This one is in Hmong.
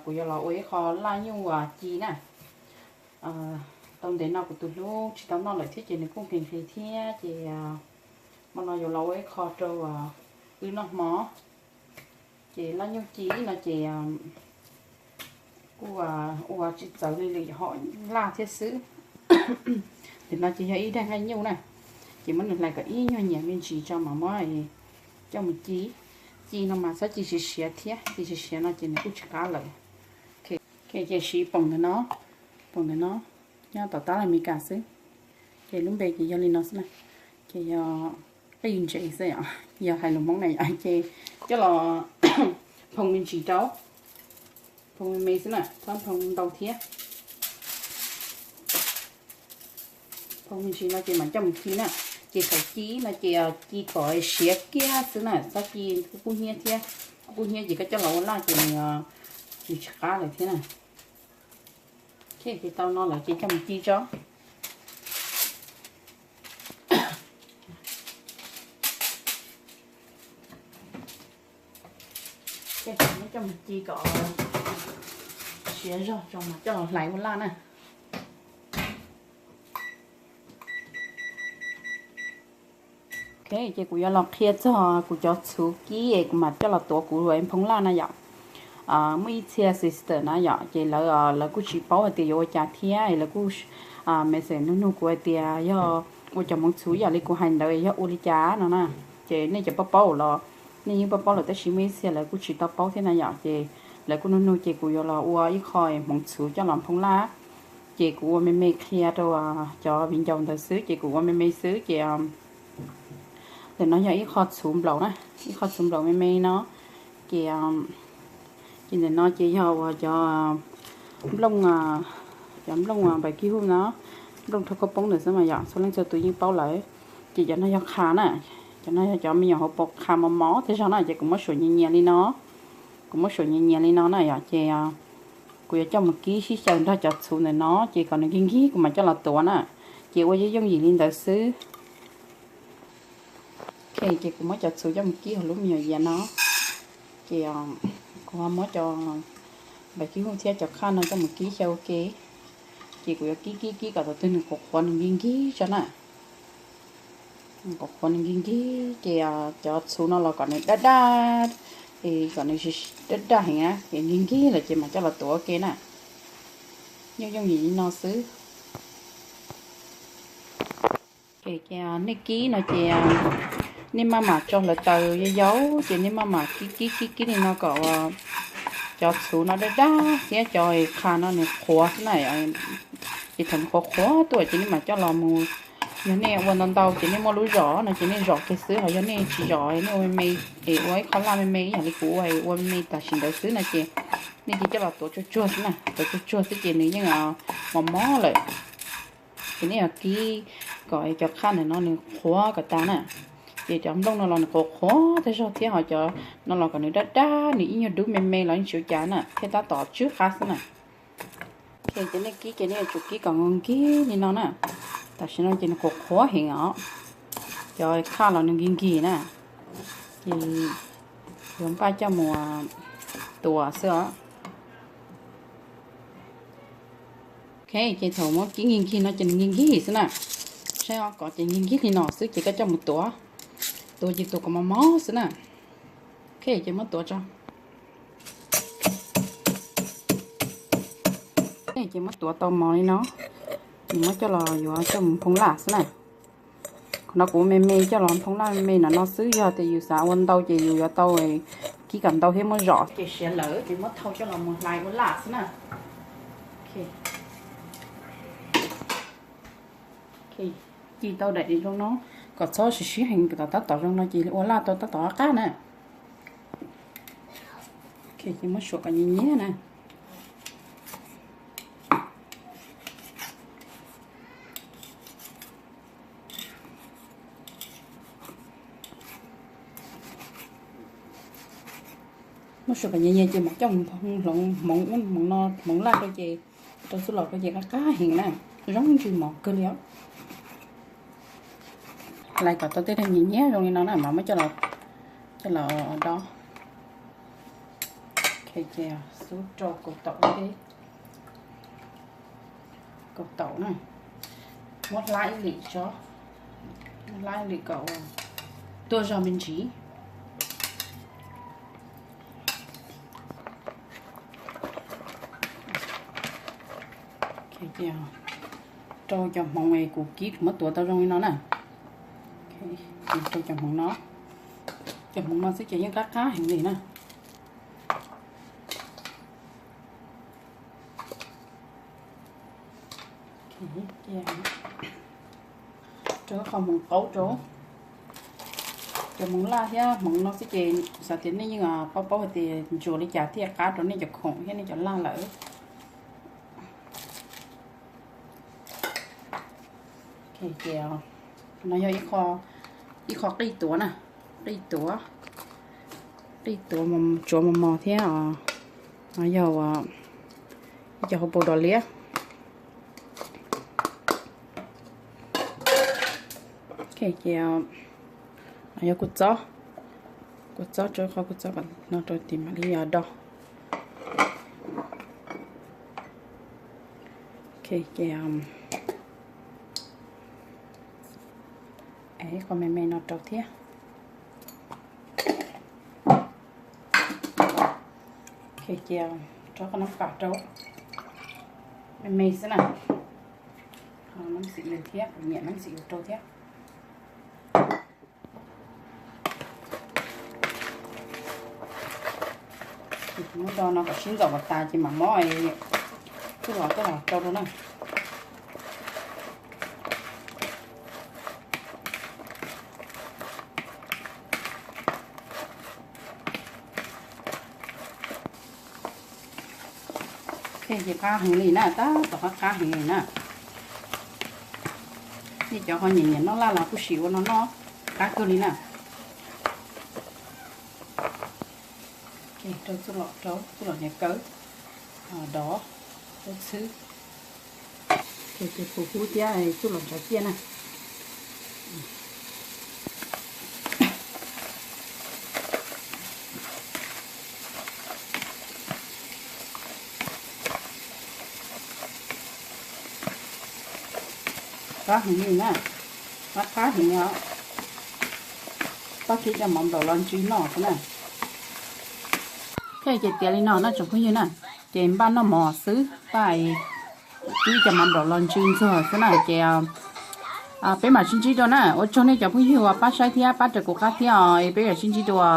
Kuv yuav los ua ib qho laj nyuj ci na. Tau ntev no kuv tus hlub tsis tau noj lawm thiab ces nws kuj nqhis nqhis thiab ces hmo no yuav los ua ib qho rau wb noj hmo. Ces laj nyuj ci no ces kuj ua tsis txawv li lwm hom laj thiab xwb. Ntawm no ces yog ib daim laj nyuj na, ces muab nws hlais kom ib nyuag nyiam me ntsis tso mas muab coj mus ci. Ci no mas txhob ci siav siav thiab, ci siav siav no ces nws kuj tsis qab lawm. Ces siv poom ntawm no, poom ntawm no nyob tom tab laj Amelikas xwb. Ces lub npe ces yog li no xwb na, ces yog qij ntsev xwb, yog hais lus Hmoob na yom, ces coj los phoo me ntsis rau, phoo me me xwb na, txhob phoo ntau thiab. Phoo me ntsis no ces mam coj mus ci na. Ces thaum ci no ces ci kom siav kiag xwb na, txhob ci kub kub hnyiab thiab, kub kub hnyiab ces koj coj los ua laj ces nws, nws tsis qab lawm thiab na. Ces tau no lawm ces coj mus ci tso. Coj mus ci kom siav zog tso mas coj los hlais ua laj na. Ok, ces kuv yuav los qhia txog kuv cov txhuv kib es kuv mam coj los tuav kuv phoo laj na yom. Muaj ib txhia sister na yom, ces lawv, lawv kuj tsis paub hais tias yuav ua cas thiab, lawv kuj message nug nug kuv hais tias yog ua cov hmoov txhuv yam li kuv hais ntawd yog ua li cas no na. Ces nej cov paub paub los nej yeej paub paub lawm, tab sis muaj ib txhia lawv kuj tsis tau paub thiab na yom, ces lawv kuj nug nug ces kuv yuav los ua ib qho hmoov txhuv coj los phoo laj. Ces kuv ua me me qhia rau cov viv ncaus ntawd xwb, ces kuv ua me me xwb ces ntawm no yog ib qho txhuv nplaum na, ib qho txhuv nplaum me me no. Ces, ces ntawm no ces yog uas cov nplooj, cov nplooj npais kib huj no, nplooj rau khaub poob ntawd xwb mas yom, txhua leej txhua tus yeej paub lawm. Ces cov no yog qha na, cov no yog cov me nyuam hauv paus qha mos mos thiab zog na, ces kuv muab suam nyias nyias li no, kuv muab suam nyias nyias li no na yom, ces kuv yuav coj mus kib sib xyaw nrog cov txhuv ntawm no ces kom nws nkig nkig kuv mam coj los tuav na. Ces ua yooj yooj yim li ntawd xwb. Ok, ces kuv muab cov txhuv coj mus kib hauv lub me nyuam yias no. Ces kuv ho muab cov npais kib huj thiab cov qhaj no coj mus kib xyaw ua ke. Ces kuv yuav kib kib kib kom thaum twg nws qhuav qhuav nws nkig nkig tso na. Qhuav qhuav nws nkig nkig ces cov txhuv no los kom nws daj daj, es kom nws daj daj heev na, es nkig nkig lawm ces mam coj los tuav ua ke na. Yooj yooj yim li no xwb. Ces nej kib no ces nej maj mam tso hlawv taws yau yau, ces nej maj mam kib kib kib kib li no kom cov txhuv no daj daj thiab cov qha no nws qhuav xwb na. Ces thaum nws qhuav qhuav tuaj ces nej mam coj los mus, yog nej ua ntau ntau ces nej muaj lub zom no ces nej zom kiag xwb, ho yog nej tsis zom, nej ua me me, es ua ib qho laj me me ib yam li kuv ua, ua me me tam sim ntawd xwb no ces nej cia coj los tuav tsuag tsuag xwb na, tuav tsuag tsuag xwb ces nws yeej mos mos lawm. Ces nej yuav kib kom cov qhaj ntawm no nws qhuav kom tas na. Ces cov nplooj no los nws qhuav qhuav tag zog thiab, ho cov no los kom nws daj daj, nws ib nyuag dub me me los yeej tsis ua cas na, thiaj tab tom tsw qab xwb na. Ces nej kib ces nej yuav tsum kib kom nkig nkig li no na. Tam sim no ces nws qhuav qhuav heev os. Cov qhaj los nws nkig nkig na. Ces yuav npaj coj mus tuav xwb os. Ok, ces thaum muab kib nkig nkig no ces nws nkig nkig xwb na. Saib os, kom ces nkig nkig li no xwb ces koj coj mus tuav. Tuav ces tuav kom mos mos xwb na. Ok, ces muab tuav tso. Ces muab tuav tau mos li no, ces muab coj los yuav coj mus phoo laj xwb na. Qhov no kuv me me coj los phoo laj me me no no xwb, yog tias yus xav ua ntau ces yus yuav tau kib kom ntau thiab muab zom ces siav lawm ces muab thau coj los mus hlais ua laj xwb na. Ci tau daim zoo no, kom txhob siav siav heev, kom tab tom zoo no ces ua laj tau tab tom qab qab na. Ces muab suam kom nyias nyias na. Muab suam kom nyias nyias ces mam coj mus hloov hmoov ub hmoov no, hmoov laj rau ces rau xub los rau ces qab qab heev na, zoo ntsws mov kawg li os. Hlais kom tau tej daim nyias nyias zoo li no na mas muab coj los, coj los dob. Ok, Ces xub rau kaus taum, kaus taum na, muab hlab ib lwm tso, muab hlab ib lwm kom tuaj zog me ntsis. Rau cov hmoov kuv kib kuv muab tuav tau zoo li no na. Rau cov hmoov no, cov hmoov no xwb ces yeej qab qab heev li na. Rau qhov hmoov qaub rau, cov hmoov laj thiab hmoov no xwb ces kuv xav tias nej yeej paub paub hais tias ntsuas li cas thiaj qab rau nej cov khoom thiab nej cov laj lawm. Ces no yog ib qho qij tuav na, qij tuav, qij tuav tsuav mos mos thiab. No yog ib co hauv paus dos liab. Ces no yog kua txob, kua txob rau qhov kua txob kom no rau tim mam li do. Ces qhov me me no rau thiab. Ces rau qhov nab pas rau, me me xwb na. Nab xim yus thiab, kuv nyiam nab xim yus rau thiab. Muab do no kom sib ntxaum kom tas ces mam muab txuj lom tuaj los rau rau na. Ces qab heev li na, tab tom qab qab heev li na. Nej cov ho nyiam nyiam noj laj los kuj sim ua no noj, qab kawg li na. Rau txuj lom, rau txuj lom niam kawg, dov, tub txhwb. Ces tus hu hub thiab txuj lom ntsav ciaj na. Qab heev li na, qab qab heev os. Pab kib cov mov nplaum los ntsws noj xwb na. Thiab ces tiav li no na tsoom phooj ywg na, ces npaj noj mov xwb, pab kib cov mov nplaum los ntsws ntxuag xwb na ces peb mam sib ntsib dua na. Ua tsaug nej cov phooj ywg uas pab saib thiab pab raws kuv qab thiab os, peb mam sib ntsib dua.